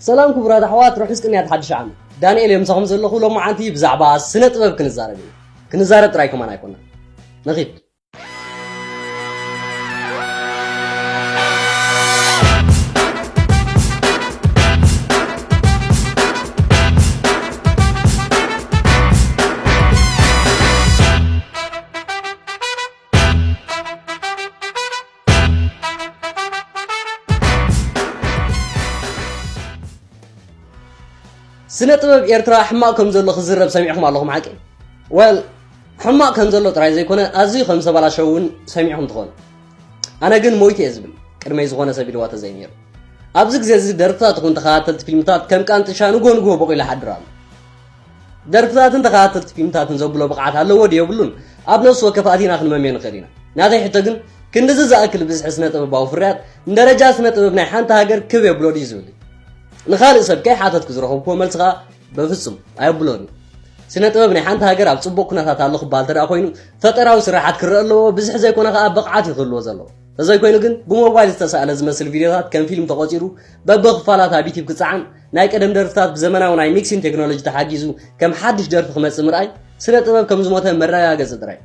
ሰላም ክቡራት ኣሕዋት፣ ርሑስ ቅንያት ሓድሽ ዓመት። ዳንኤል እየ ምሳኹም ዘለኹ። ሎማዓንቲ ብዛዕባ ስነ ጥበብ ክንዛረብ ኢና። ክንዛረብ ጥራይ ከማን ኣይኮነን። ንኺድ። ስነ ጥበብ ኤርትራ ሕማቕ ከም ዘሎ ክዝረብ ሰሚዕኹም ኣለኹም ሓቂ? ወል ሕማቕ ከም ዘሎ ጥራይ ዘይኮነ ኣዝዩ ከም ዝተበላሸው እውን ሰሚዕኹም ትኾኑ። ኣነ ግን ሞይተ እየ ዝብል ቅድመይ ዝኾነ ሰብ ኢልዋ ተዘይነይሩ። ኣብዚ ግዜ እዚ ደርፍታት ይኹን ተኸታተልቲ ፊልምታት ከም ቃንጥሻ ንጎ ንጎ በቑሉ ይሓድር ኣሎ። ደርፍታትን ተኸታተልቲ ፊልምታትን ዘብሎ ብቕዓት ኣለዎ ድዩ የብሉን ኣብ ነፍሲ ወከፍ ኣቲና ክንመምዮ ንኽእል ኢና። ናተይ ሕቶ ግን ክንድዚ ዝኣክል ብዝሒ ስነ ጥበባዊ ፍርያት ንደረጃ ስነ ጥበብ ናይ ሓንቲ ሃገር ክብ የብሎ ድዩ ዝብል እዩ። ንኻልእ ሰብ ከይሓተትኩ ዝረኸብኩዎ መልሲ ኸኣ በፍጹም ኣየብሎን እዩ። ስነ ጥበብ ናይ ሓንቲ ሃገር ኣብ ጽቡቕ ኩነታት ኣሎ ክበሃል ተደኣ ኮይኑ ፈጠራዊ ስራሓት ክረአ ኣለዎ፣ ብዝሒ ዘይኮነ ኸኣ ብቕዓት እዩ ክህልዎ ዘለዎ። ተዘይኮይኑ ግን ብሞባይል ዝተሳእለ ዝመስል ቪድዮታት ከም ፊልም ተቖጺሩ በብኽፋላት ኣብ ዩቲብ ክጸዓን ናይ ቀደም ደርፍታት ብዘመናዊ ናይ ሚክሲንግ ቴክኖሎጂ ተሓጊዙ ከም ሓድሽ ደርፊ ክመጽእ ምርኣይ ስነ ጥበብ ከም ዝሞተ መረጋገጺ ጥራይ።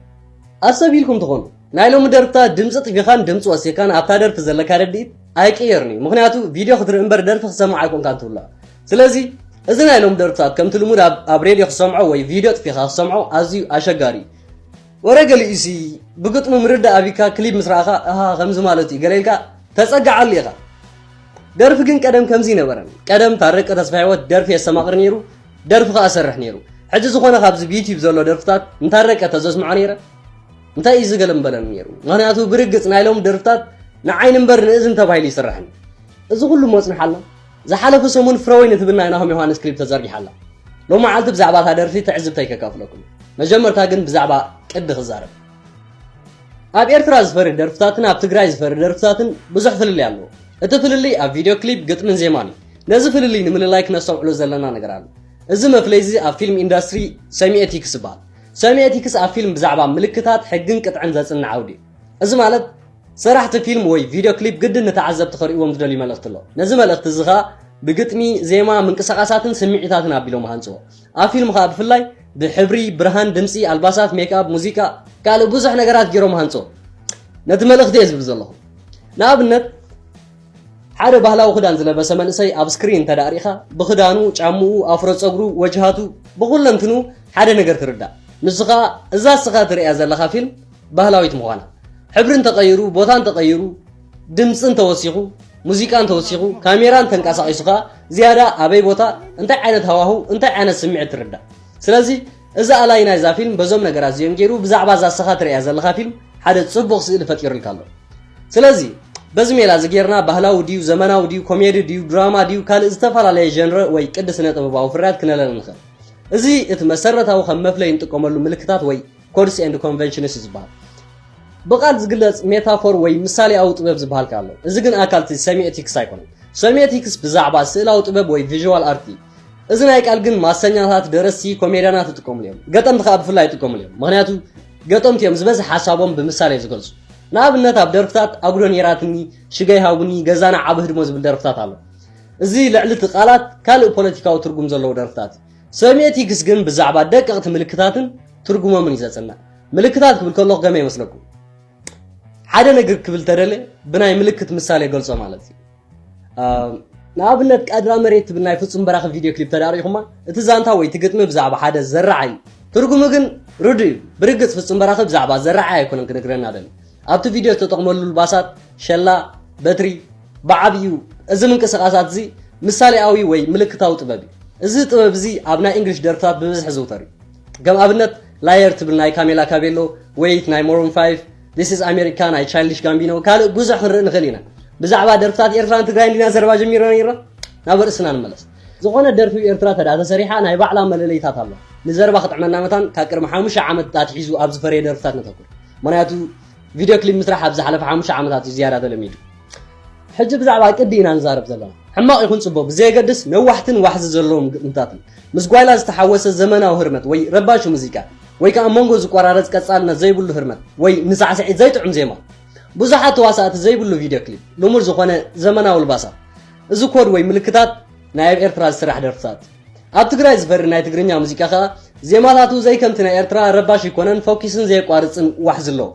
ኣሰብ ኢልኩም ትኾኑ ናይ ሎሚ ደርፍታት ድምፂ ጥፊኻን ድምፂ ወሲኻን ኣብታ ደርፊ ዘለካ ረድኢት ኣይቅየርን እዩ። ምኽንያቱ ቪድዮ ክትርኢ እምበር ደርፊ ክሰምዕ ኣይኮንካን ትብሎ። ስለዚ እዚ ናይ ሎሚ ደርፍታት ከምቲ ልሙድ ኣብ፣ ኣብ ሬድዮ ክሰምዖ ወይ ቪድዮ ጥፊኻ ክሰምዖ ኣዝዩ ኣሸጋሪ እዩ። ወረ ገሊኡሲ ብግጥሚ ምርዳእ ኣቢካ ክሊፕ ምስ ረኣኻ፣ ኣሃ፣ ከምዚ ማለት እዩ ገለ ኢልካ ተጸግዓሉ ኢኻ። ደርፊ ግን ቀደም ከምዚ ነበረን። ቀደም ታረቀ ተስፋ ህይወት ደርፊ የስተማቕር ነይሩ፣ ደርፊ ከኣ ሰርሕ ነይሩ። ሕጂ ዝኾነ ካብዚ ብዩቲብ ዘሎ ደርፍታት ንታረቀ ተዘስምዖ ነይረ? እንታይ እዩ ዝገለምበለን ነይሩ? ምኽንያቱ ብርግጽ ናይ ሎም ደርፍታት ንዓይኒ እምበር ንእዝን ተባሂሉ ይስራሕን። እዚ ኩሉ እሞ ጽንሓልና። ዝሓለፈ ሰሙን ፍረወይኒ ትብል ናይ ናሆም ዮሃንስ ክሊፕ ተዘርጊሓ ኣላ። ሎማዓልቲ ብዛዕባ እታ ደርፊ ትዕዝብተይ ከካፍለኩም። መጀመርታ ግን ብዛዕባ ቅዲ ክዛረብ። ኣብ ኤርትራ ዝፈሪ ደርፍታትን ኣብ ትግራይ ዝፈሪ ደርፍታትን ብዙሕ ፍልልይ ኣለዎ። እቲ ፍልልይ ኣብ ቪድዮ ክሊፕ፣ ግጥምን ዜማን እዩ። ነዚ ፍልልይ ንምልላይ ክነስተውዕሎ ዘለና ነገር ኣሎ። እዚ መፍለይ እዚ ኣብ ፊልም ኢንዳስትሪ ሰሚ ኤቲክስ ይበሃል። ሰሚ ኤቲክስ ኣብ ፊልም ብዛዕባ ምልክታት፣ ሕግን ቅጥዕን ዘጽንዕ ዓውዲ እዩ። እዚ ማለት ሰራሕቲ ፊልም ወይ ቪድዮ ክሊፕ ግድን ንተዓዘብቲ ከርእይዎም ዝደልዩ መልእኽቲ ኣሎ። ነዚ መልእኽቲ እዚ ኸኣ ብግጥሚ፣ ዜማ፣ ምንቅስቓሳትን ስምዒታትን ኣቢሎም ሃንጽዎ። ኣብ ፊልም ኸኣ ብፍላይ ብሕብሪ፣ ብርሃን፣ ድምጺ፣ ኣልባሳት፣ ሜክኣፕ፣ ሙዚቃ፣ ካልእ ብዙሕ ነገራት ገይሮም ሃንጽዎ። ነቲ መልእኽቲ እየ ዝብል ዘለኹ። ንኣብነት ሓደ ባህላዊ ክዳን ዝለበሰ መንእሰይ ኣብ ስክሪን እንተ ደኣ ርኢኻ ብኽዳኑ፣ ጫምኡ፣ ኣፍሮ ጸጉሩ፣ ወጅሃቱ፣ ብኹለንትኑ ሓደ ነገር ትርዳእ። ንሱ ኸኣ እዛ እስኻ ትርእያ ዘለኻ ፊልም ባህላዊት ምዃና። ሕብሪ እንተቐይሩ፣ ቦታ እንተቐይሩ፣ ድምጺ እንተወሲኹ፣ ሙዚቃ እንተወሲኹ፣ ካሜራ እንተንቀሳቒሱ ኸኣ ዝያዳ ኣበይ ቦታ፣ እንታይ ዓይነት ሃዋህው፣ እንታይ ዓይነት ስምዒት ትርዳእ። ስለዚ እዚ ኣላይ ናይዛ ፊልም በዞም ነገራት እዚኦም ገይሩ ብዛዕባ እዛ እስኻ ትርእያ ዘለኻ ፊልም ሓደ ጽቡቕ ስእሊ ፈጢሩልካ ኣሎ። ስለዚ በዚ ሜላ እዚ ጌርና ባህላዊ ድዩ፣ ዘመናዊ ድዩ፣ ኮሜዲ ድዩ፣ ድራማ ድዩ፣ ካልእ ዝተፈላለየ ጀንረ ወይ ቅዲ ስነ ጥበባዊ ፍርያት ክነለለ ንኽእል። እዚ እቲ መሰረታዊ ከም መፍለይ እንጥቀመሉ ምልክታት ወይ ኮድስ ኤንድ ኮንቨንሽንስ እዩ ዝበሃል። ብቓል ዝግለጽ ሜታፎር ወይ ምሳሌኣዊ ጥበብ ዝበሃል ከኣ ኣሎ። እዚ ግን ኣካል እቲ ሰሚኦቲክስ ኣይኮነን። ሰሚኦቲክስ ብዛዕባ ስእላዊ ጥበብ ወይ ቪዥዋል ኣርት እዩ። እዚ ናይ ቃል ግን ማሰኛታት፣ ደረስቲ፣ ኮሜድያናት ይጥቀሙሉ እዮም። ገጠምቲ ከኣ ብፍላይ ይጥቀሙሉ እዮም። ምኽንያቱ ገጠምቲ እዮም ዝበዝሕ ሓሳቦም ብምሳሌ ዝገልጹ። ንኣብነት ኣብ ደርፍታት ኣጉዶ ነይራትኒ፣ ሽገይ ሃቡኒ፣ ገዛና ዓቢ ህድሞ ዝብል ደርፍታት ኣሎ። እዚ ልዕሊ እቲ ቃላት ካልእ ፖለቲካዊ ትርጉም ዘለዎ ደርፍታት እዩ። ሰሚኦቲክስ ግን ብዛዕባ ደቀቕቲ ምልክታትን ትርጉሞምን እዩ ዘጽንዕ። ምልክታት ክብል ከለኹ ከመይ ይመስለኩም? ሓደ ነገር ክብል ተደለ ብናይ ምልክት ምሳሌ ገልጾ ማለት እዩ። ኣም፣ ንኣብነት ቃድራ መሬት ትብል ናይ ፍጹም በራኺ ቪድዮ ክሊፕ ተዳሪኹማ፣ እቲ ዛንታ ወይ እቲ ግጥሚ ብዛዕባ ሓደ ዘራዓይ እዩ። ትርጉሙ ግን ርዱእ እዩ። ብርግጽ ፍጹም በራኺ ብዛዕባ ዘራዓይ ኣይኮነን ክነግረና ደሊ። ኣብቲ ቪድዮ ዝተጠቕመሉ ልባሳት፣ ሸላ፣ በትሪ፣ ብዓቢኡ እዚ ምንቅስቓሳት እዚ ምሳሌኣዊ ወይ ምልክታዊ ጥበብ እዩ። እዚ ጥበብ እዚ ኣብ ናይ እንግሊሽ ደርፍታት ብብዝሒ ዝውተር እዩ። ከም ኣብነት ላየር ትብል ናይ ካሜላ ካቤሎ፣ ዌይት ናይ ሞሮን ፋይፍ፣ ዚስ ኢዝ ኣሜሪካ ናይ ቻይልዲሽ ጋምቢኖ፣ ካልእ ብዙሕ ክንርኢ ንኽእል ኢና። ብዛዕባ ደርፍታት ኤርትራን ትግራይን ዲና ዘረባ ጀሚርና ነይርና? ናብ ርእስና ንመለስ። ዝኾነ ደርፊ ኤርትራ ተዳ ተሰሪሓ ናይ ባዕላ መለለይታት ኣሎ። ንዘረባ ክጥዕመና መታን ካብ ቅድሚ ሓሙሽተ ዓመት ኣትሒዙ ኣብ ዝፈረየ ደርፍታት ነተኩር። ምኽንያቱ ቪድዮ ክሊፕ ምስራሕ ኣብ ዝሓለፈ ሓሙሽተ ዓመታት እዩ ዝያዳ ተለሚዱ። ሕጂ ብዛዕባ ቅዲ ኢና ንዛረብ ዘለና። ሕማቕ ይኹን ጽቡቕ ብዘየገድስ ነዋሕትን ዋሕዚ ዘለዎም ግጥምታትን ምስ ጓይላ ዝተሓወሰ ዘመናዊ ህርመት ወይ ረባሺ ሙዚቃ ወይ ከኣ መንጎ ዝቆራረጽ ቀጻልነት ዘይብሉ ህርመት ወይ ንሳዕስዒት ዘይጥዑም ዜማ። ብዙሓት ተዋሳእቲ ዘይብሉ ቪድዮ ክሊፕ፣ ልሙድ ዝኾነ ዘመናዊ ልባሳት። እዚ ኮድ ወይ ምልክታት ናይ ኣብ ኤርትራ ዝስራሕ ደርፍታት። ኣብ ትግራይ ዝፈሪ ናይ ትግርኛ ሙዚቃ ከኣ ዜማታቱ ዘይከምቲ ናይ ኤርትራ ረባሽ ኣይኮነን፣ ፎኪስን ዘየቋርጽን ዋሕዚ ኣለዎ።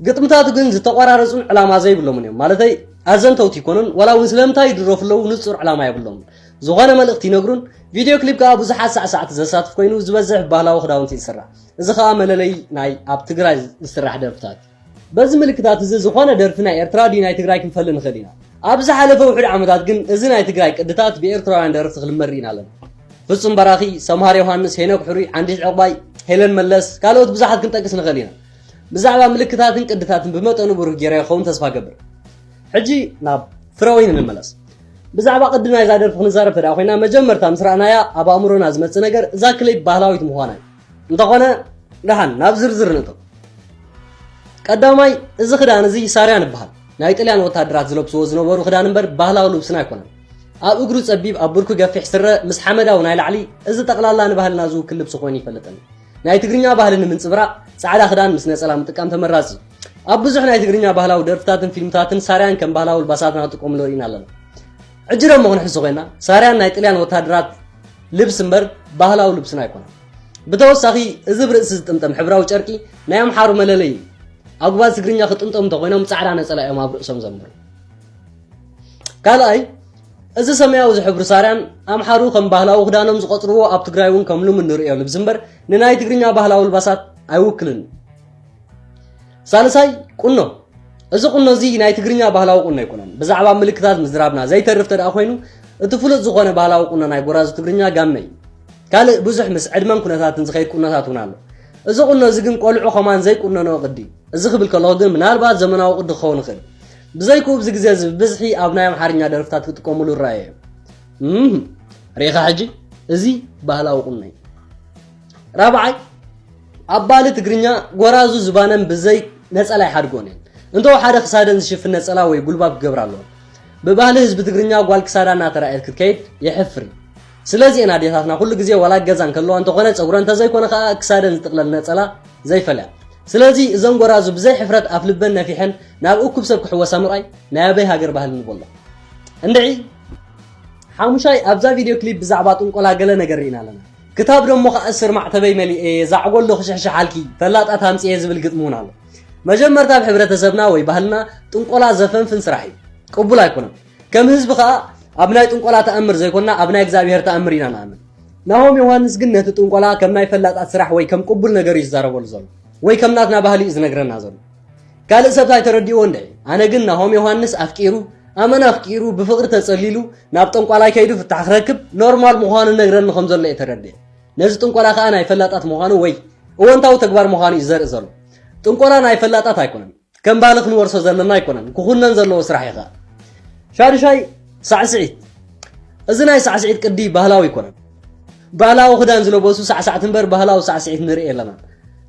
ግጥምታቱ ግን ዝተቋራረጹን ዕላማ ዘይብሎምን እዮም። ማለተይ ኣዘንተውቲ ኣይኮኑን፣ ዋላ እውን ስለምንታይ ይድረፉ ኣለዉ ንጹር ዕላማ የብሎምን። ዝኾነ መልእኽቲ ይነግሩን፣ ቪድዮ ክሊፕ ከኣ ብዙሓት ሳዕሳዕቲ ዘሳትፍ ኮይኑ ዝበዝሕ ባህላዊ ክዳውንቲ ይስራሕ። እዚ ከኣ መለለይ ናይ ኣብ ትግራይ ዝስራሕ ደርፍታት። በዚ ምልክታት እዚ ዝኾነ ደርፊ ናይ ኤርትራ ድዩ ናይ ትግራይ ክንፈሊ ንኽእል ኢና። ኣብ ዝሓለፈ ውሑድ ዓመታት ግን እዚ ናይ ትግራይ ቅድታት ብኤርትራውያን ደረፍቲ ክልመድ ርኢና ኣለና። ፍጹም በራኺ፣ ሰምሃር ዮሃንስ፣ ሄኖክ ሕሩይ፣ ዓንዲሽ ዕቑባይ፣ ሄለን መለስ፣ ካልኦት ብዙሓት ክንጠቅስ ንኽእል ኢና። ብዛዕባ ምልክታትን ቅድታትን ብመጠኑ ብሩህ ገይረ ይኸውን ተስፋ ገብር። ሕጂ ናብ ፍረወይኒ ንመለስ። ብዛዕባ ቅዲ ናይዛ ደርፊ ክንዛረብ ተደኣ ኮይና፣ መጀመርታ ምስ ረኣናያ ኣብ ኣእምሮና ዝመጽእ ነገር እዛ ክሊፕ ባህላዊት ምዃና እዩ። እንተኾነ ደሓን ናብ ዝርዝር ንእቶ። ቀዳማይ፣ እዚ ክዳን እዚ ሳርያን ይበሃል። ናይ ጥልያን ወታደራት ዝለብስዎ ዝነበሩ ክዳን እምበር ባህላዊ ልብስና ኣይኮነን። ኣብ እግሩ ጸቢብ፣ ኣብ ብርኩ ገፊሕ ስረ ምስ ሓመዳዊ ናይ ላዕሊ፣ እዚ ጠቕላላ ንባህልና ዝውክል ልብሲ ኮይኑ ይፈልጥን። ናይ ትግርኛ ባህሊ ንምንጽብራቕ ጻዕዳ ክዳን ምስ ነጸላ ምጥቃም ተመራጺ እዩ። ኣብ ብዙሕ ናይ ትግርኛ ባህላዊ ደርፍታትን ፊልምታትን ሳርያን ከም ባህላዊ ኣልባሳትና ክጥቀሙሉ ርኢና ኣለና። ሕጂ ደሞ ክንሕሱ ኮይና፣ ሳርያን ናይ ጥልያን ወታደራት ልብሲ እምበር ባህላዊ ልብስና ኣይኮነን። ብተወሳኺ፣ እዚ ብርእሲ ዝጥምጠም ሕብራዊ ጨርቂ ናይ ኣምሓሩ መለለይ እዩ። ኣጉባዝ ትግርኛ ክጥምጠሙ እንተኾይኖም ጻዕዳ ነጸላ እዮም ኣብ ርእሶም ዘንብሩ። ካልኣይ፣ እዚ ሰማያዊ ዝሕብሩ ሳርያን ኣምሓሩ ከም ባህላዊ ክዳኖም ዝቆጽርዎ ኣብ ትግራይ እውን ከም ልሙድ ንርእዮ ልብሲ እምበር ንናይ ትግርኛ ባህላዊ ኣልባሳት ኣይውክልን። ሳልሳይ፣ ቁኖ። እዚ ቁኖ እዚ ናይ ትግርኛ ባህላዊ ቁኖ ኣይኮነን። ብዛዕባ ምልክታት ምዝራብና ዘይተርፍ ተደኣ ኮይኑ፣ እቲ ፍሉጥ ዝኾነ ባህላዊ ቁኖ ናይ ጎራዙ ትግርኛ ጋመ እዩ። ካልእ ብዙሕ ምስ ዕድመን ኩነታትን ዝኸይድ ቁኖታት እውን ኣሎ። እዚ ቁኖ እዚ ግን ቆልዑ ከማን ዘይቁነንኦ ቅዲ እዩ። እዚ ክብል ከለኹ ግን ምናልባት ዘመናዊ ቅዲ ክኸውን ይኽእል። ብዘይክኡ ኣብዚ ግዜ እዚ ብብዝሒ ኣብ ናይ ኣምሓርኛ ደርፍታት ክጥቀሙሉ ይረኣዩ እዮም። እም፣ ርኢኻ ሕጂ? እዚ ባህላዊ ቁኖ እዩ። ራብዓይ፣ ኣብ ባህሊ ትግርኛ ጎራዙ ዝባነን ብዘይ ነጸላ ይሓድጎን እየን። እንተወሓደ ክሳደን ዝሽፍን ነጸላ ወይ ጉልባብ ክገብራ ኣለወን። ብባህሊ ህዝቢ ትግርኛ ጓል ክሳዳ እናተራእየት ክትከይድ የሕፍር እዩ። ስለዚ እየን ኣዴታትና ኩሉ ግዜ ዋላ ኣብ ገዛ እንከለዋ እንተኾነ ጸጉረን እንተዘይኮነ ከኣ ክሳደን ዝጥቕለል ነጸላ ዘይፈልያ። ስለዚ እዘን ጎራዙ ብዘይ ሕፍረት ኣፍ ልበን ነፊሐን ናብ እኩብ ሰብ ክሕወሳ ምርኣይ ናይ ኣበይ ሃገር ባህሊ ንበሎ? እንድዒ። ሓሙሻይ፣ ኣብዛ ቪድዮ ክሊፕ ብዛዕባ ጥንቆላ ገለ ነገር ርኢና ኣለና። ክታብ ደሞ ክኣስር ማዕተበይ መሊኤ፣ ዛዕጎሎ ክሽሕሽሓልኪ፣ ፈላጣት ኣምጽኤ ዝብል ግጥሚ እውን ኣሎ። መጀመርታ ኣብ ሕብረተሰብና ወይ ባህልና ጥንቆላ ዘፈንፍን ስራሕ እዩ። ቅቡል ኣይኮነን። ከም ህዝቢ ከኣ ኣብ ናይ ጥንቆላ ተኣምር ዘይኮንና ኣብ ናይ እግዚኣብሄር ተኣምር ኢና ንኣምን። ናሆም ዮሃንስ ግን ነቲ ጥንቆላ ከም ናይ ፈላጣት ስራሕ ወይ ከም ቅቡል ነገር እዩ ዝዛረበሉ ዘሎ። ወይ ከም ናትና ባህሊ እዩ ዝነግረና ዘሎ። ካልእ ሰብ ታይ ተረዲእዎ እንድዒ? ኣነ ግን ናሆም ዮሃንስ ኣፍቂሩ፣ ኣመና ኣፍቂሩ፣ ብፍቕሪ ተጸሊሉ፣ ናብ ጠንቋላይ ከይዱ ፍታሕ ክረክብ ኖርማል ምዃኑ ነግረኒ ከም ዘሎ እየ ተረዲኤ። ነዚ ጥንቆላ ከኣ ናይ ፈላጣት ምዃኑ ወይ እወንታዊ ተግባር ምዃኑ እዩ ዘርኢ ዘሎ። ጥንቆላ ናይ ፈላጣት ኣይኮነን። ከም ባህሊ ክንወርሶ ዘለና ኣይኮነን። ክኹነን ዘለዎ ስራሕ እዩ ከኣ። ሻድሻይ ሳዕስዒት። እዚ ናይ ሳዕስዒት ቅዲ ባህላዊ ኣይኮነን። ባህላዊ ክዳን ዝለበሱ ሳዕሳዕቲ እምበር ባህላዊ ሳዕስዒት ንርኢ ኣለና።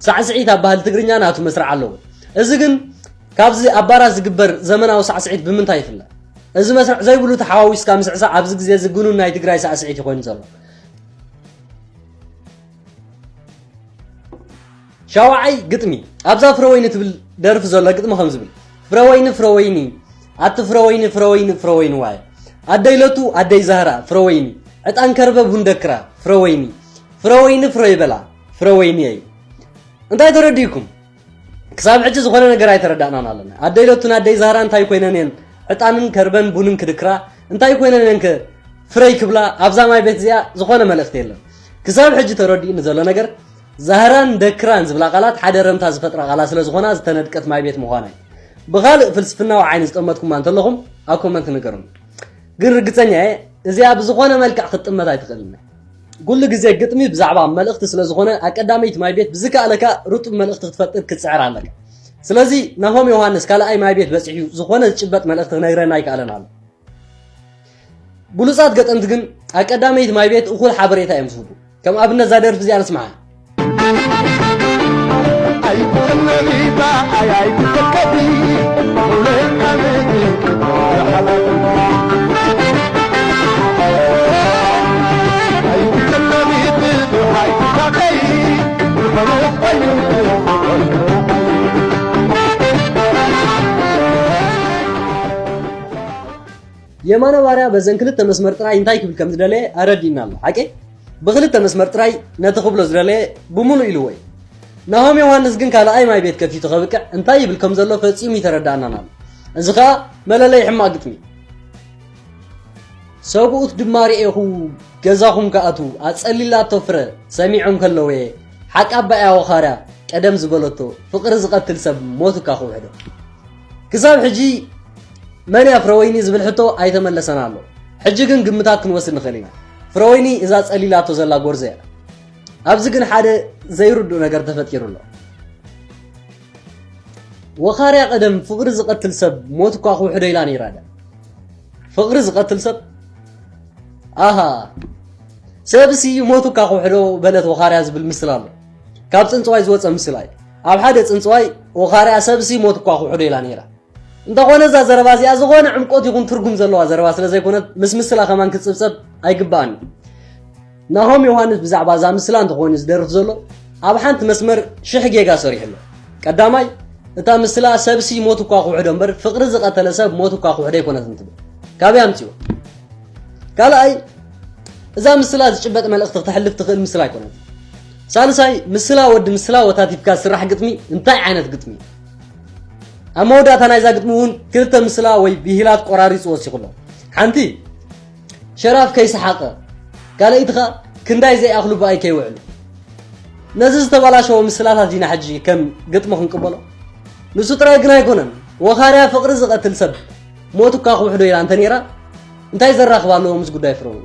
ሳዕስዒት ኣብ ባህሊ ትግርኛ ናቱ መስርዕ ኣለዎ። እዚ ግን ካብዚ ኣብ ባራት ዝግበር ዘመናዊ ሳዕስዒት ብምንታይ ይፍለ? እዚ መስርዕ ዘይብሉ ተሓዋዊስካ ምስዕሳዕ ኣብዚ ግዜ እዚ ግኑን ናይ ትግራይ ሳዕስዒት እዩ ኮይኑ ዘሎ። ሻውዓይ ግጥሚ። ኣብዛ ፍረወይኒ ትብል ደርፊ ዘሎ ግጥሚ ከም ዝብል፣ ፍረወይኒ ፍረወይኒ፣ ኣቲ ፍረወይኒ ፍረወይኒ ፍረወይኒ ዋይ፣ ኣደይ ለቱ ኣደይ ዛህራ ፍረወይኒ፣ ዕጣን ከርበ ቡን ደክራ ፍረወይኒ፣ ፍረወይኒ ፍረይ በላ ፍረወይኒየይ። እንታይ ተረዲእኩም? ክሳብ ሕጂ ዝኾነ ነገር ኣይተረዳእናን ኣለና። ኣደይ ለቱን ኣደይ ዛህራ እንታይ ኮይነን እየን ዕጣንን ከርበን ቡንን ክድክራ? እንታይ ኮይነን እየን ከ ፍረይ ክብላ? ኣብዛ ማይ ቤት እዚኣ ዝኾነ መልእኽቲ የለን። ክሳብ ሕጂ ተረዲእኒ ዘሎ ነገር ዛህራን ደክራን ዝብላ ቃላት ሓደ ረምታ ዝፈጥራ ቃላት ስለ ዝኾና ዝተነድቀት ማይ ቤት ምዃና እዩ። ብኻልእ ፍልስፍናዊ ዓይኒ ዝጠመትኩማ እንተለኹም ኣብ ኮመንት ንገሩኒ። ግን ርግጸኛ እየ እዚኣ ብዝኾነ መልክዕ ክትጥመት ኣይትኽእልን እያ። ኩሉ ግዜ ግጥሚ ብዛዕባ መልእኽቲ ስለ ዝኾነ ኣቀዳመይቲ ማይ ቤት ብዝከኣለካ ርጡብ መልእኽቲ ክትፈጥር ክትጽዕር ኣለካ። ስለዚ ናሆም ዮሃንስ ካልኣይ ማይ ቤት በጺሑ ዝኾነ ዝጭበጥ መልእኽቲ ክነግረና ኣይከኣለን ኣሎ። ብሉጻት ገጠምቲ ግን ኣብ ቀዳመይቲ ማይ ቤት እኹል ሓበሬታ እዮም ዝህቡ። ከም ኣብነት እዛ ደርፊ እዚኣ ንስምዓ። የማነ ባርያ በዘን ክልተ መስመር ጥራይ እንታይ ክብል ከም ዝደለየ ኣረዲእና ኣሎ። ሓቂ? ብክልተ መስመር ጥራይ ነቲ ክብሎ ዝደለየ ብምሉእ ኢልዎ እዩ። ናሆም ዮሃንስ ግን ካልኣይ ማይ ቤት ከፊቱ ከብቅዕ እንታይ ይብል ከም ዘሎ ፈጺሙ ይተረዳእናን ኣሎ። እዚ ኸኣ መለለይ ሕማቕ ግጥሚ። ሰብኡት ድማ ርኤኹ ገዛኹም ክኣቱ፣ ኣጸሊላቶ ፍረ ሰሚዖም ከለው'የ፣ ሓቃ ኣባ'ያ ወኻርያ ቀደም ዝበለቶ፣ ፍቕሪ ዝቐትል ሰብ ሞት እካ ክውሕዶ። ክሳብ ሕጂ መን እያ ፍረወይኒ ዝብል ሕቶ ኣይተመለሰን ኣሎ። ሕጂ ግን ግምታት ክንወስድ ንኽእል ኢና። ፍረወይኒ እዛ ጸሊላቶ ዘላ ጎርዞ እያ። ኣብዚ ግን ሓደ ዘይርዱእ ነገር ተፈጢሩ ኣሎ። ወኻርያ ቀደም ፍቕሪ ዝቐትል ሰብ ሞት እኳ ክውሕዶ ኢላ ነይራ ድያ? ፍቕሪ ዝቐትል ሰብ? ኣሃ፣ ሰብሲ ሞት እኳ ክውሕዶ በለት ወኻርያ ዝብል ምስላ ኣሎ። ካብ ጽንጽዋይ ዝወጸ ምስላ እዩ። ኣብ ሓደ ጽንጽዋይ ወኻርያ ሰብሲ ሞት እኳ ክውሕዶ ኢላ ነይራ። እንተኾነ እዛ ዘረባ እዚኣ ዝኾነ ዕምቆት ይኹን ትርጉም ዘለዋ ዘረባ ስለ ዘይኮነት ምስ ምስላ ከማን ክትጽብጸብ ኣይግባኣን። ናሆም ዮሃንስ ብዛዕባ እዛ ምስላ እንተኾይኑ ዝደርፍ ዘሎ ኣብ ሓንቲ መስመር ሽሕ ጌጋ ሰሪሑ ኣሎ። ቀዳማይ እታ ምስላ ሰብሲ ሞት እኳ ክውሕዶ እምበር ፍቕሪ ዝቐተለ ሰብ ሞት እኳ ክውሕዶ ኣይኮነትን ትብል። ካበይ ኣምጺኦ? ካልኣይ እዛ ምስላ ዝጭበጥ መልእኽቲ ክተሕልፍ ትኽእል ምስላ ኣይኮነትን። ሳልሳይ ምስላ ወዲ ምስላ ወታቲፍካ ዝስራሕ ግጥሚ እንታይ ዓይነት ግጥሚ? ኣብ መወዳእታ ናይዛ ግጥሚ እውን ክልተ ምስላ ወይ ብሂላት ቆራሪጹ ወሲኹ ኣሎ። ሓንቲ ሸራፍ ከይሰሓቐ፣ ካልኣይቲ ኸኣ ክንዳይ ዘይኣኽሉ ብኣይ ከይውዕሉ። ነዚ ዝተበላሸወ ምስላታት ኢና ሕጂ ከም ግጥሚ ክንቅበሎ። ንሱ ጥራይ ግን ኣይኮነን። ወኻርያ ፍቕሪ ዝቐትል ሰብ ሞት እኳ ክውሕዶ ኢላ እንተ ነይራ እንታይ ዘራኽብ ኣለዎ ምስ ጉዳይ ፍረወይኒ?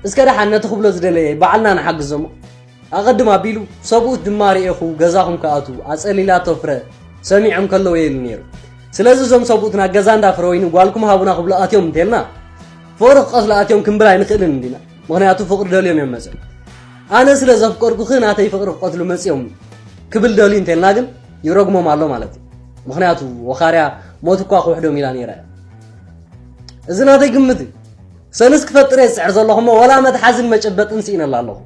እስከ ደሓን ነቲ ክብሎ ዝደለየ ባዕልና ንሓግዞሞ። ኣቐድም ኣቢሉ ሰብኡት ድማ ርኤኹ ገዛኹም ክኣቱ ኣጸሊላቶ ፍረ ሰሚዖም ከለው'የ ኢሉ ነይሩ። ስለዚ እዞም ሰብኡትና ገዛ እንዳ ፍረወይኒ ጓልኩም ሃቡና ክብሉ ኣትዮም እንተልና ፍቕሪ ክቐትሉ ኣትዮም ክንብል ኣይንኽእልን እንዲና። ምኽንያቱ ፍቕሪ ደልዮም እዮም መጽኦም። ኣነ ስለ ዘፍቀርኩኺ ናተይ ፍቕሪ ክቐትሉ መጽኦም ክብል ደልዩ እንተልና ግን ይረግሞም ኣሎ ማለት እዩ። ምኽንያቱ ወኻርያ ሞት እኳ ክውሕዶም ኢላ ነይራ እያ። እዚ ናተይ ግምት እዩ። ሰንስ ክፈጥር እየ ዝጽዕር ዘለኹ እሞ ወላ መትሓዝን መጨበጥን ስኢነላ ኣለኹ።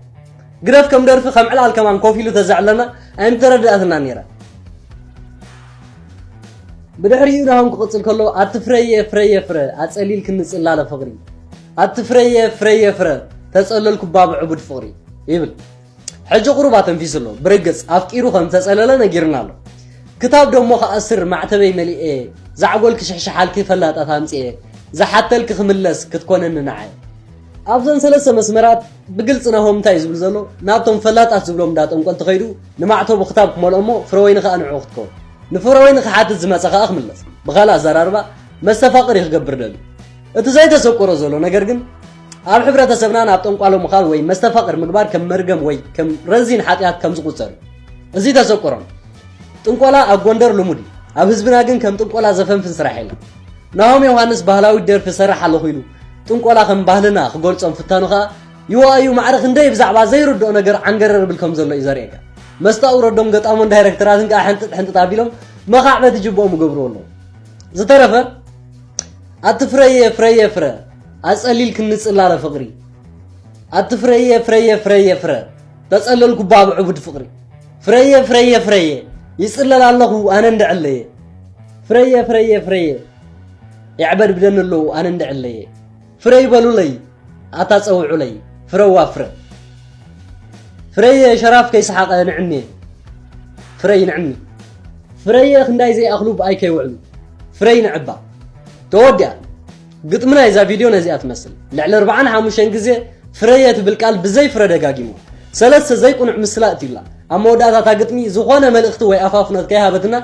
ግደፍ ከም ደርፊ ከም ዕላል ከማን ኮፍ ኢሉ ተዘዕለና ኣይምተረድኣትናን ነይራ። ብድሕሪኡ ናሆም ክቕጽል ከሎ ኣቲ ፍረየ ፍረየ ፍረ ኣጸሊልክኒ ጽላለ ፍቕሪ ኣቲ ፍረየ ፍረየ ፍረ ተጸለልኩባ ብዕቡድ ፍቕሪ ይብል። ሕጂ ቁሩብ ኣተንፊሱ ኣሎ። ብርግጽ ኣፍቂሩ ከም ዝተጸለለ ነጊሩና ኣሎ። ክታብ ደሞ ክኣስር ማዕተበይ መሊኤ ዛዕጎልኪ ሽሕሽሓልኪ ፈላጣት ኣምጺኤ ዝሓተልኪ ክምለስ ክትኮነኒ ንዓይ። ኣብዘን ሰለስተ መስመራት ብግልጺ ናሆም እንታይ እዩ ዝብል ዘሎ? ናብቶም ፈላጣት ዝብሎም እንዳ ጠንቆል ተኸይዱ ንማዕተቡ ክታብ ክመልኦ እሞ ፍረወይኒ ከኣ ንዕኡ ክትከውን። ንፍረወይኒ ክሓትት ዝመጸ ከኣ ክምለስ። ብኻልእ ኣዘራርባ መስተፋቕር እዩ ክገብር ደልዩ። እቲ ዘይተሰቆሮ ዘሎ ነገር ግን ኣብ ሕብረተሰብና ናብ ጠንቋሎ ምኻድ ወይ መስተፋቕር ምግባር ከም መርገም ወይ ከም ረዚን ሓጢኣት ከም ዝቑጸር እዩ። እዚ ተሰቆሮም ጥንቆላ ኣብ ጎንደር ልሙድ እዩ። ኣብ ህዝብና ግን ከም ጥንቆላ ዘፈንፍን ስራሕ የለን። ናሆም ዮሃንስ ባህላዊት ደርፊ እሰርሕ ኣለኹ ኢሉ ጥንቆላ ከም ባህልና ክገልጾ ምፍታኑ ከኣ ይዋኣዩ ማዕረ ክንደይ ብዛዕባ ዘይርድኦ ነገር ዓንገረር ብል ከም ዘሎ እዩ ዘርእየካ። መስታኡ ረዶም ገጣሞን ዳይረክተራትን ከኣ ሕንጥጥ ሕንጥጥ ኣቢሎም መኻዕበት ይጅብኦም ይገብርዎ ኣለዉ። ዝተረፈ ኣቲ ፍረየ ፍረየ ፍረ ኣጸሊልክኒ ጽላለ ፍቕሪ ኣቲ ፍረየ ፍረየ ፍረየ ፍረ ተጸለልኩባ ብዕቡድ ፍቕሪ ፍረየ ፍረየ ፍረየ ይጽለል ኣለኹ ኣነ እንድዕለየ ፍረየ ፍረየ ፍረየ ይዕበድብደኒ ኣለዉ ኣነ እንድዕለየ ፍረ ይበሉለይ ኣታ ጸውዑለይ ፍረዋ ፍረ ፍረየ ሸራፍ ከይሰሓቐ ንዕኒ ፍረ ይንዕኒ ፍረየ ክንዳይ ዘይኣኽሉ ብኣይ ከይውዕሉ ፍረ ይንዕባ ተወዲኣ ግጥሚ ናይዛ ቪድዮ ነዚኣ ትመስል ልዕሊ ኣርብዓን ሓሙሽተን ግዜ ፍረየ ትብል ቃል ብዘይ ፍረ ደጋጊሙ ሰለስተ ዘይቁኑዕ ምስላ እትዩላ ኣብ መወዳእታ እታ ግጥሚ ዝኾነ መልእኽቲ ወይ ኣፋፍኖት ከይሃበትና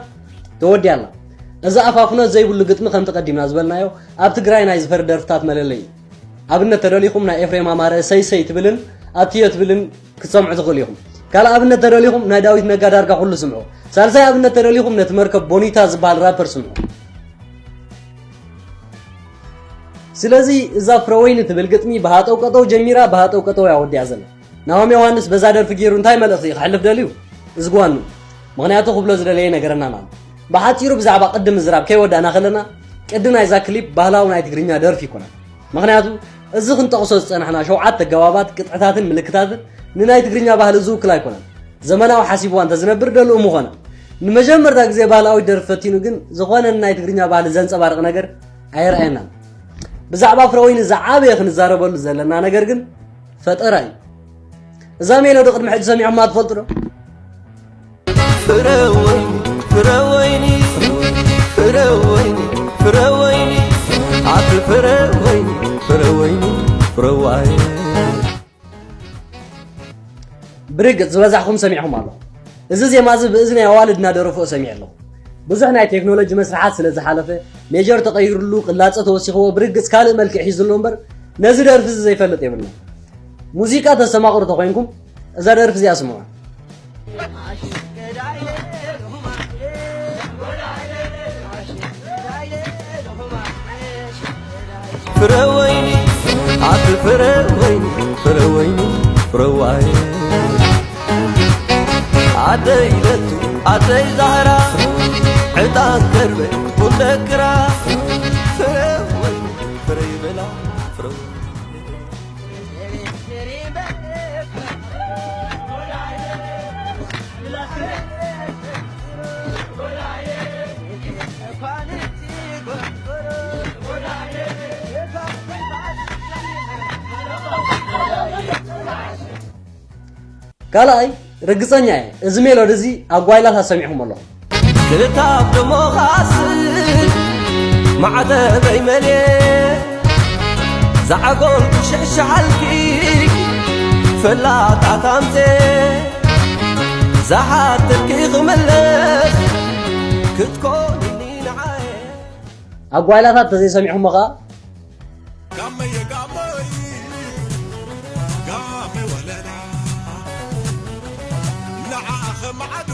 ተወዲኣላ እዚ ኣፋፍኖት ዘይብሉ ግጥሚ ከምቲ ቀዲምና ዝበልናዮ ኣብ ትግራይ ናይ ዝፈሪ ደርፍታት መለለይ እዩ ኣብነት ተደሊኹም ናይ ኤፍሬም ኣማረ ሰይሰይ ትብልን ኣትዮ ትብልን ክትሰምዑ ትኽእሉ ኢኹም። ካልእ ኣብነት ተደሊኹም ናይ ዳዊት ነጋ ዳርጋ ኩሉ ስምዑ። ሳልሳይ ኣብነት ተደሊኹም ነቲ መርከብ ቦኒታ ዝበሃል ራፐር ስምዑ። ስለዚ እዛ ፍረወይኒ ትብል ግጥሚ ብሃጠው ቀጠው ጀሚራ ብሃጠው ቀጠው እያ ወዲኣ ዘላ። ናሆም ዮሃንስ በዛ ደርፊ ገይሩ እንታይ መልእኽቲ እዩ ከሕልፍ ደልዩ? እዝግዋኑ። ምኽንያቱ ክብሎ ዝደለየ ነገረና ኣሎ። ብሓጺሩ ብዛዕባ ቅዲ ምዝራብ ከይወዳእና ከለና ቅዲ ናይዛ ክሊፕ ባህላዊ ናይ ትግርኛ ደርፊ ኣይኮነን። ምኽንያቱ እዚ ክንጠቕሶ ዝጸናሕና ሸውዓተ ኣገባባት ቅጥዕታትን ምልክታትን ንናይ ትግርኛ ባህሊ ዝውክል ኣይኮነን። ዘመናዊ ሓሲብዋ እንተዝነብር ደልኡ ምኾነ። ንመጀመርታ ግዜ ባህላዊ ደርፊ ፈቲኑ ግን ዝኾነ ንናይ ትግርኛ ባህሊ ዘንጸባርቕ ነገር ኣይረኣየናን። ብዛዕባ ፍረወይኒ ዝዓበየ ክንዛረበሉ ዘለና ነገር ግን ፈጠራ እዩ። እዛ ሜሎዲ ቅድሚ ሕጂ ሰሚዕኹማ ትፈልጡ ዶ? ፍረወይኒ ፍረወይኒ ፍረወይኒ ፍረወይኒ ኣቲ ፍረወይኒ ፍረወይኒ ፍረዋይ ብርግጽ ዝበዛሕኩም ሰሚዕኹም ኣለኹም። እዚ ዜማ እዚ ብእዝኒ ኣዋልድ እናደረፍኦ ሰሚዐ ኣለኹ። ብዙሕ ናይ ቴክኖሎጂ መስርሓት ስለ ዝሓለፈ ሜጀር ተቐይሩሉ ቅላጸ ተወሲኽዎ ብርግጽ ካልእ መልክዕ ሒዙ ኣሎ እምበር ነዚ ደርፊ እዚ ዘይፈልጥ የብልና። ሙዚቃ ተስተማቕሩ ተኾይንኩም እዛ ደርፊ እዚኣ ስምዑ። ፍረ ወይኒ ኣቲ ፍረ ወይኒ ፍረ ወይኒ ፍረዋይ ኣደይ ለቱ ኣደይ ዛህራ ዕጣን ከርበ ቡን ደቅራ ፍረ ወይኒ ፍረ ይበላ ፍረ ወይኒ ካልኣይ ርግጸኛ እየ እዚ ሜሎዲ እዚ ኣብ ጓይላታት ሰሚዕኹም ኣለኹም። ክታብ ደሞ ኻስል ማዕተበይ መልየ ዛዕጎል ክሽሕሽሓልኪ ፈላጣት ኣምፅየ ዝሓተልኪ ክምለስ ክትኮንኒ ንዓየ ኣብ ጓይላታት ተዘይሰሚዕኹሞ ኸዓ ጋመየ ጋመይ ጋመ ወለላ ንዓኸ ማዕዱ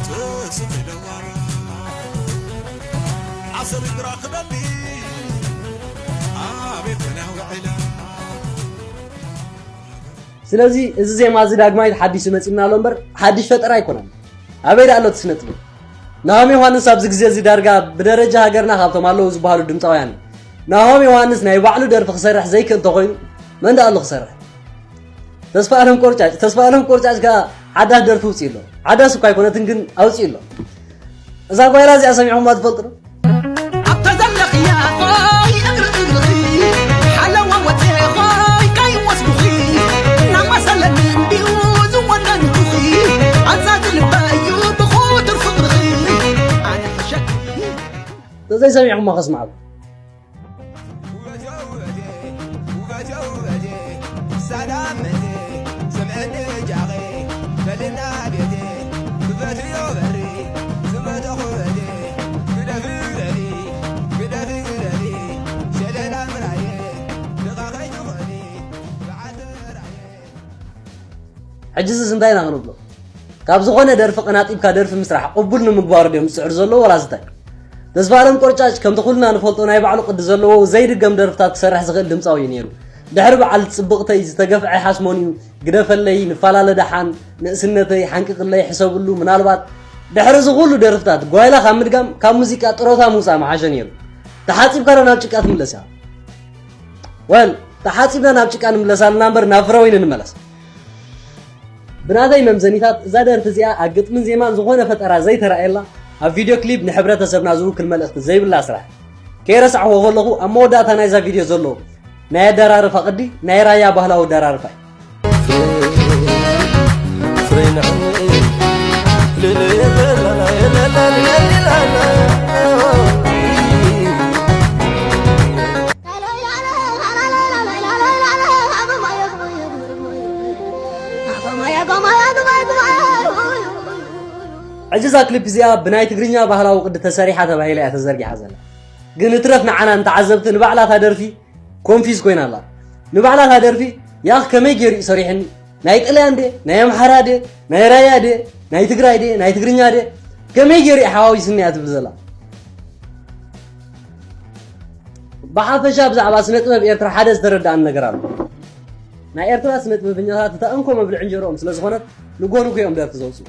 ትስሚ ደዋራ ዓሰር እግራ ክደሊ ኣቤት ተናውዕላ ስለዚ እዚ ዜማ እዚ ዳግማይ ሓዲሱ መፂና ኣሎ እምበር ሓድሽ ፈጠራ ኣይኮነን። ኣበይ ደኣ ኣሎ እቲ ስነ ጥበብ? ናሆም ዮሃንስ ኣብዚ ግዜ እዚ ዳርጋ ብደረጃ ሃገርና ካብቶም ኣለዉ ዝበሃሉ ድምፃውያን እዩ። ናሆም ዮሃንስ ናይ ባዕሉ ደርፊ ክሰርሕ ዘይክእል ተኾይኑ መን ደኣ ኣሎ ክሰርሕ? ተስፋ ኣለም ቆርጫጭ ተስፋ ኣለም ቆርጫጭ ከኣ ሓዳስ ደርፊ ውፅእ ኣሎ። ሓዳስ እኳ ኣይኮነትን ግን ኣውፅእ ኣሎ። እዛ ጓይላ እዚኣ ሰሚዕኹማ ትፈልጡ ዶ? ኣብታ ዘለኽያ ኾይ እግሪ እግሪ ሓለዋ ወፅየ ኾይ ካይወስዱኺ እናመሰለኒ እንዲዩ ዝወነንኩኺ ኣዛዚ ልበዩ ብኹቱር ፍቕርኺ ኣነ ፈሸኪ ተዘይሰሚዕኹማ ከስምዓኩም። ውበቴ ውበቴ ውበቴ ውበቴ ሳዳመቴ ስምዕኒ ጃቐ በልና ቤቴ ክፈትዮ በሪ ዝመተኹ በቴ ግደፊ ግደፊ ግደፊ ግደፊ ሸለላ ምራየ ድቓ ከይትኾኒ በዓል ምራየ ሕጂ እዚ እንታይ ኢና ክንብሎ? ካብ ዝኾነ ደርፊ ቀናጢብካ ደርፊ ምስራሕ ቅቡል ንምግባሩ ድዮም ዝፅዕሩ ዘለዉ ዋላስ እንታይ? ተስፋኣለም ቆርጫጭ ከምቲ ኩልና ንፈልጦ ናይ ባዕሉ ቅዲ ዘለዎ ዘይድገም ደርፍታት ክሰርሕ ዝኽእል ድምፃዊ እዩ ነይሩ። ድሕሪ በዓል ፅብቕተይ ዝተገፍዐ ሓስሞን እዩ ግደፈለይ ንፈላለ ደሓን ንእስነተይ ሓንቂቕለይ ሕሰብሉ ምናልባት ድሕሪ እዚ ኩሉ ደርፍታት ጓይላ ካብ ምድጋም ካብ ሙዚቃ ጥሮታ ምውፃእ ምሓሸ ነይሩ። ተሓፂብካ ዶ ናብ ጭቃ ትምለስ እያ? ወል ተሓፂብና ናብ ጭቃ ንምለስ ኣለና እምበር ናብ ፍረወይኒ ንመለስ። ብናተይ መምዘኒታት እዛ ደርፊ እዚኣ ኣብ ግጥምን ዜማን ዝኾነ ፈጠራ ዘይተራእየላ ኣብ ቪድዮ ክሊፕ ንሕብረተሰብና ዝውክል መልእኽቲ ዘይብላ ስራሕ ከይረሳዕኹ ከለኹ ኣብ መወዳእታ ናይዛ ቪድዮ ዘሎ ናይ ኣደራርፋ ቅዲ ናይ ራያ ባህላዊ ኣደራርፋ እዩ። ሕጂ እዛ ክሊፕ እዚኣ ብናይ ትግርኛ ባህላዊ ቅዲ ተሰሪሓ ተባሂላ እያ ተዘርጊሓ ዘላ። ግን እትረፍ ንዓና ንተዓዘብቲ ንባዕላ እታ ደርፊ ኮንፊዝ ኮይና ኣላ። ንባዕላ እታ ደርፊ ያኽ ከመይ ገይሩ እዩ ሰሪሕኒ? ናይ ጥልያን ድየ? ናይ ኣምሓራ ድየ? ናይ ራያ ድየ? ናይ ትግራይ ድየ? ናይ ትግርኛ ድየ? ከመይ ገይሩ እዩ ሓዋዊስኒ እያ ትብል ዘላ። ብሓፈሻ ብዛዕባ ስነ ጥበብ ኤርትራ ሓደ ዝተረዳእኒ ነገር ኣሎ። ናይ ኤርትራ ስነ ጥበበኛታት እታ እንኮ መብልዒ እንጀርኦም ስለ ዝኾነት ንጎ ንጎ እዮም ደርፊ ዘውፅኡ።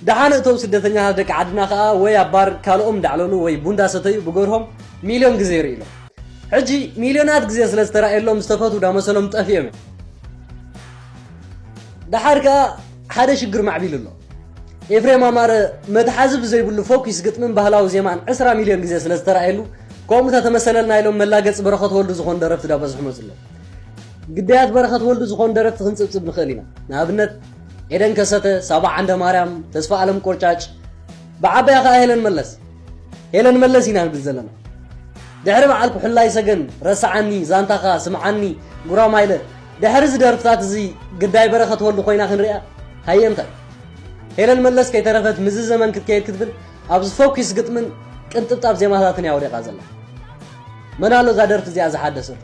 ደሓን እቶም ስደተኛታት ደቂ ዓድና ከኣ ወይ ኣብ ባር ካልኦም እንዳዕለሉ ወይ ቡን እንዳሰተዩ ብገርሆም ሚልዮን ግዜ ይርእዩ ኣለዉ። ሕጂ ሚልዮናት ግዜ ስለ ዝተራእየሎም ዝተፈትዉ ዳመሰሎም ጠፊኦም እዮም። ደሓር ከኣ ሓደ ሽግር ማዕቢሉ ኣሎ። ኤፍሬም ኣማረ መትሓዚ ብዘይብሉ ፎኪስ ግጥምን ባህላዊ ዜማን ዕስራ ሚልዮን ግዜ ስለ ዝተራእየሉ ከምኡ ተተመሰለልና ኢሎም መላገፂ በረኸት ወልዱ ዝኾኑ ደረፍቲ ዳ በዝሑ መፅሎ። ግዳያት በረኸት ወልዱ ዝኾኑ ደረፍቲ ክንፅብፅብ ንኽእል ኢና። ንኣብነት ኤደን ከሰተ፣ ሳባ ዓንደ ማርያም፣ ተስፋ ኣለም ቆርጫጭ፣ ብዓበያ ከዓ ሄለን መለስ። ሄለን መለስ ኢና ንብል ዘለና። ድሕሪ በዓል ኩሕላይ ሰገን፣ ረስዓኒ፣ ዛንታኻ፣ ስምዓኒ፣ ጉራማይለ፣ ድሕሪ እዚ ደርፍታት እዚ ግዳይ በረኸት ወልዱ ኮይና ክንሪኣ ሃየ እንታይ? ሄለን መለስ ከይተረፈት ምዚ ዘመን ክትከይድ ክትብል ኣብዚ ፈኲስ ግጥምን ቅንጥብጣብ ዜማታትን እያ ወዲቓ ዘላ። መን ኣሎ እዛ ደርፊ እዚኣ ዝሓደሰት?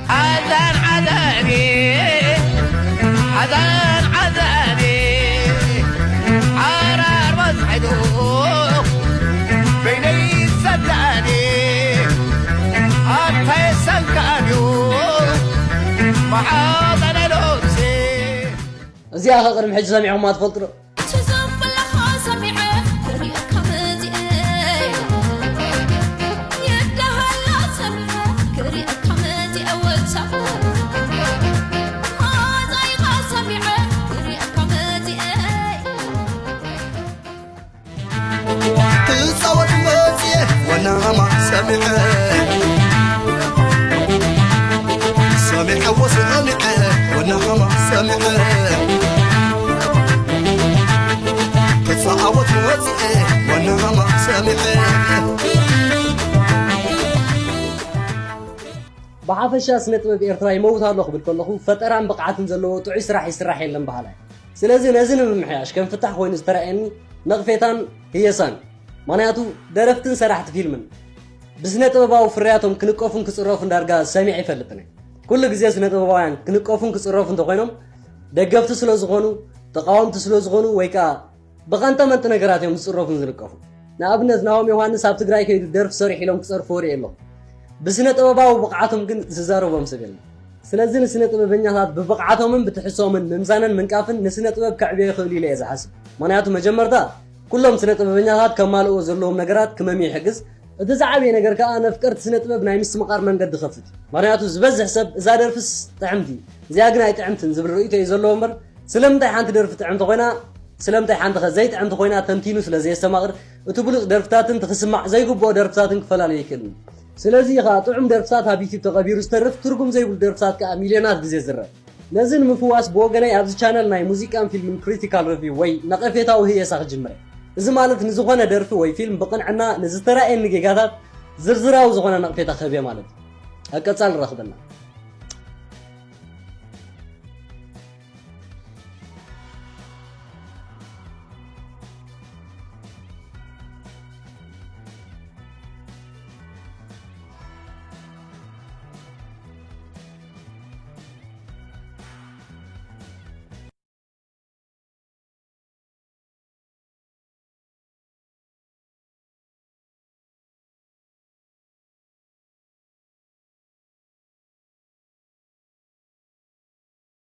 ሓዛን ሓዛኒ ሓዛን ሓዛኒ ሓራር ወፅዕዶ በይነይ ሰዳኒ ኣንታይ ሰንካንዩ መሓዘነ ሎምሲ እዚኣ ኸ ቅድሚ ሕጂ ሰሚዕኹማ ትፈልጡ ዶ? ክፃወት መፅየ ወናማ ሰሚዐ ሰሚዐ ወሰሚዐ ወናማ ሰሚዐ ክፃወት መፅየ ወናማ ሰሚዐ ብሓፈሻ ስነ ጥበብ ኤርትራ ይመውት ኣሎ ክብል ከለኹ ፈጠራን ብቕዓትን ዘለዎ ጥዑይ ስራሕ ይስራሕ የለን በሃላይ። ስለዚ ነዚ ንምምሕያሽ ከም ፍታሕ ኮይኑ ዝተረኣየኒ ነቕፌታን ህየሳን። ምኽንያቱ ደረፍትን ሰራሕቲ ፊልምን ብስነ ጥበባዊ ፍርያቶም ክንቀፉን ክጽረፉን ዳርጋ ሰሚዐ ይፈልጥን እየ። ኩሉ ግዜ ስነ ጥበባውያን ክንቀፉን ክጽረፉ እንተኾይኖም ደገፍቲ ስለ ዝኾኑ፣ ተቓወምቲ ስለ ዝኾኑ ወይ ከኣ ብቐንጠመንጢ ነገራት እዮም ዝጽረፉን ዝንቀፉን። ንኣብነት ናሆም ዮሃንስ ኣብ ትግራይ ከይዱ ደርፊ ሰሪሑ ኢሎም ክጸርፍዎ ርእየ ኣለኹ። ብስነ ጥበባዊ ብቕዓቶም ግን ዝዛረቦም ሰብ የለን። ስለዚ ንስነ ጥበበኛታት ብብቕዓቶምን ብትሕዝቶምን ምምዛንን ምንቃፍን ንስነ ጥበብ ከዕብዮ ይኽእሉ ኢለ እየ ዝሓስብ። ምኽንያቱ መጀመርታ ኩሎም ስነ ጥበበኛታት ከማልእዎ ዘለዎም ነገራት ክመምዩ ይሕግዝ። እቲ ዝዓበየ ነገር ከኣ ነፍቀርቲ ስነ ጥበብ ናይ ምስትምቓር መንገዲ ይኸፍት እዩ። ምኽንያቱ ዝበዝሕ ሰብ እዛ ደርፍስ ጥዕምቲ እዚኣ ግን ኣይጥዕምትን ዝብል ርእይቶ እዩ ዘለዎ እምበር ስለምንታይ ሓንቲ ደርፊ ጥዕምቲ ኮይና ስለምንታይ ሓንቲ ከ ዘይጥዕምቲ ኮይና ተንቲኑ ስለ ዘየስተማቕር እቲ ብሉፅ ደርፍታትን እቲ ክስማዕ ዘይግብኦ ደርፍታትን ክፈላለ ይኽእል እዩ። ስለዚ እዩ ከዓ ጥዑም ደርፍታት ኣብ ዩቲብ ተቐቢሩ ዝተርፍ ትርጉም ዘይብሉ ደርፍታት ከዓ ሚልዮናት ግዜ ዝረአ። ነዚ ንምፍዋስ ብወገነይ ኣብዚ ቻነል ናይ ሙዚቃን ፊልምን ክሪቲካል ሪቪው ወይ ነቐፌታዊ ህየሳ ክጅምር እየ። እዚ ማለት ንዝኾነ ደርፊ ወይ ፊልም ብቕንዕና ንዝተራእየኒ ጌጋታት ዝርዝራዊ ዝኾነ ነቕፌታ ክህብ እየ ማለት እዩ። ኣብ ቀፃሊ ንራኽበና።